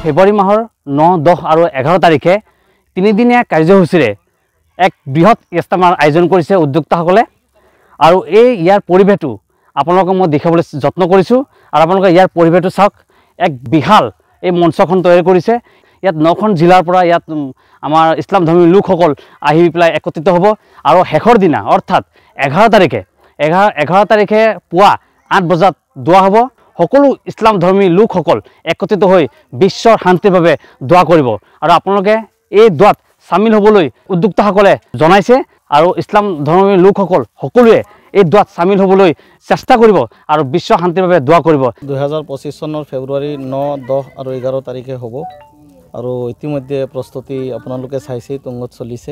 ফেব্ৰুৱাৰী মাহৰ 9, 10 আৰু 11 তাৰিখে তিনিদিনীয়া কাৰ্যসূচীৰে এক বৃহৎ ইজতেমাৰ আয়োজন কৰিছে উদ্যোক্তাসকলে। আৰু এই ইয়াৰ পৰিৱেশটো আপোনালোকক মই দেখাবলৈ যত্ন কৰিছোঁ। আৰু আপোনালোকে ইয়াৰ পৰিৱেশটো চাওক, এক বিশাল এই মঞ্চখন তৈয়াৰ কৰিছে। ইয়াত 9খন জিলাৰ পৰা ইয়াত আমাৰ ইছলাম ধৰ্মী লোকসকল আহি পেলাই একত্ৰিত হ'ব। আৰু শেষৰ দিনা অৰ্থাৎ 11 তাৰিখে, 11 তাৰিখে পুৱা 8 বজাত দোৱা হ'ব। সকলো ইছলাম ধৰ্মী লোকসকল একত্ৰিত হৈ বিশ্বৰ শান্তিৰ বাবে দোৱা কৰিব। আৰু আপোনালোকে এই দোৱাত চামিল হ'বলৈ উদ্যোক্তাসকলে জনাইছে। আৰু ইছলাম ধৰ্মী লোকসকল সকলোৱে এই দোৱাত চামিল হ'বলৈ চেষ্টা কৰিব আৰু বিশ্ব শান্তিৰ বাবে দোৱা কৰিব। 2025 চনৰ ফেব্ৰুৱাৰী 9, 10 আৰু 11 তাৰিখে হ'ব। আৰু ইতিমধ্যে প্ৰস্তুতি আপোনালোকে চাইছেই, তুংগত চলিছে।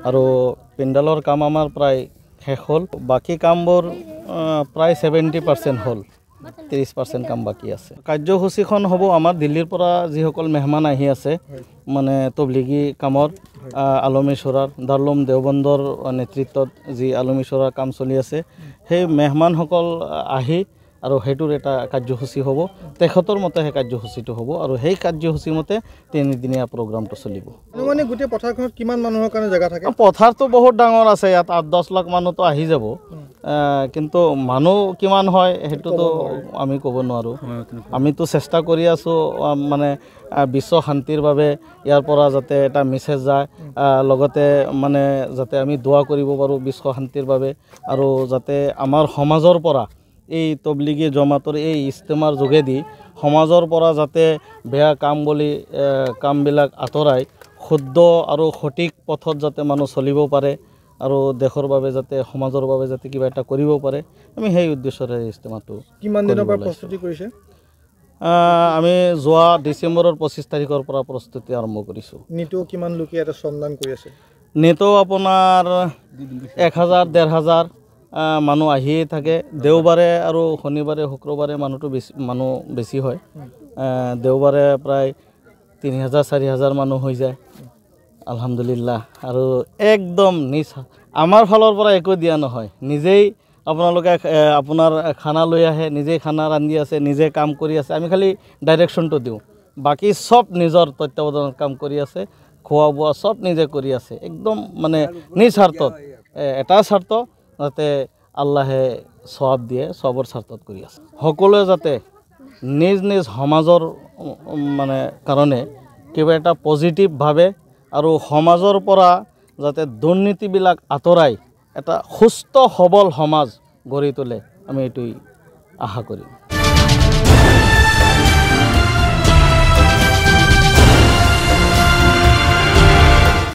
আৰু পেণ্ডেলৰ কাম আমাৰ প্ৰায় শেষ হ'ল, বাকী কামবোৰ প্ৰায় 70% হ'ল, 30% কাম বাকী আছে। কাৰ্যসূচীখন হ'ব আমাৰ দিল্লীৰ পৰা যিসকল মেহমান আহি আছে, মানে তবলিগী কামৰ আলমী চোৰাৰ দাৰুল দেওবন্দৰ নেতৃত্বত যি আলমী চোৰাৰ কাম চলি আছে, সেই মেহমানসকল আহি আৰু সেইটোৰ এটা কাৰ্যসূচী হ'ব। তেখেতৰ মতে সেই কাৰ্যসূচীটো হ'ব আৰু সেই কাৰ্যসূচী মতে তিনিদিনীয়া প্ৰগ্ৰামটো চলিব। মানে গোটেই পথাৰখনত কিমান মানুহৰ কাৰণে জেগা থাকে? পথাৰটো বহুত ডাঙৰ আছে, ইয়াত 8-10 লাখ মানুহতো আহি যাব, কিন্তু মানুহ কিমান হয় সেইটোতো আমি ক'ব নোৱাৰোঁ। আমিতো চেষ্টা কৰি আছোঁ মানে বিশ্ব শান্তিৰ বাবে ইয়াৰ পৰা যাতে এটা মেছেজ যায়, লগতে মানে যাতে আমি দোৱা কৰিব পাৰোঁ বিশ্ব শান্তিৰ বাবে, আৰু যাতে আমাৰ সমাজৰ পৰা এই তবলিগী জমাতৰ এই ইজতেমাৰ যোগেদি সমাজৰ পৰা যাতে বেয়া কাম বুলি কামবিলাক আঁতৰাই শুদ্ধ আৰু সঠিক পথত যাতে মানুহ চলিব পাৰে আৰু দেশৰ বাবে যাতে সমাজৰ বাবে যাতে কিবা এটা কৰিব পাৰে, আমি সেই উদ্দেশ্যৰে ইজতেমাটো। কিমান দিনৰ পৰা প্ৰস্তুতি কৰিছে? আমি যোৱা ডিচেম্বৰৰ 25 তাৰিখৰ পৰা প্ৰস্তুতি আৰম্ভ কৰিছোঁ। নিতৌ কিমান লোকে এটা শ্ৰমদান কৰি আছে? নিতৌ আপোনাৰ 1000, 1500 মানুহ আহিয়ে থাকে। দেওবাৰে আৰু শনিবাৰে শুক্ৰবাৰে মানুহ বেছি হয়। দেওবাৰে প্ৰায় 3000, 4000 মানুহ হৈ যায়, আলহামদুলিল্লাহ। আৰু একদম নিজ আমাৰ ফালৰ পৰা একো দিয়া নহয়, নিজেই আপোনালোকে আপোনাৰ খানা লৈ আহে, নিজেই খানা ৰান্ধি আছে, নিজে কাম কৰি আছে, আমি খালি ডাইৰেকশ্যনটো দিওঁ, বাকী চব নিজৰ তত্বাৱধানত কাম কৰি আছে, খোৱা বোৱা চব নিজে কৰি আছে, একদম মানে নিজ স্বাৰ্থত, এটা স্বাৰ্থ যাতে আল্লাহে সৱাব দিয়ে, সবৰ স্বাৰ্থত কৰি আছে। সকলোৱে যাতে নিজ নিজ সমাজৰ মানে কাৰণে কিবা এটা পজিটিভভাৱে আৰু সমাজৰ পৰা যাতে দুৰ্নীতিবিলাক আঁতৰাই এটা সুস্থ সবল সমাজ গঢ়ি তোলে, আমি এইটোৱেই আশা কৰিম।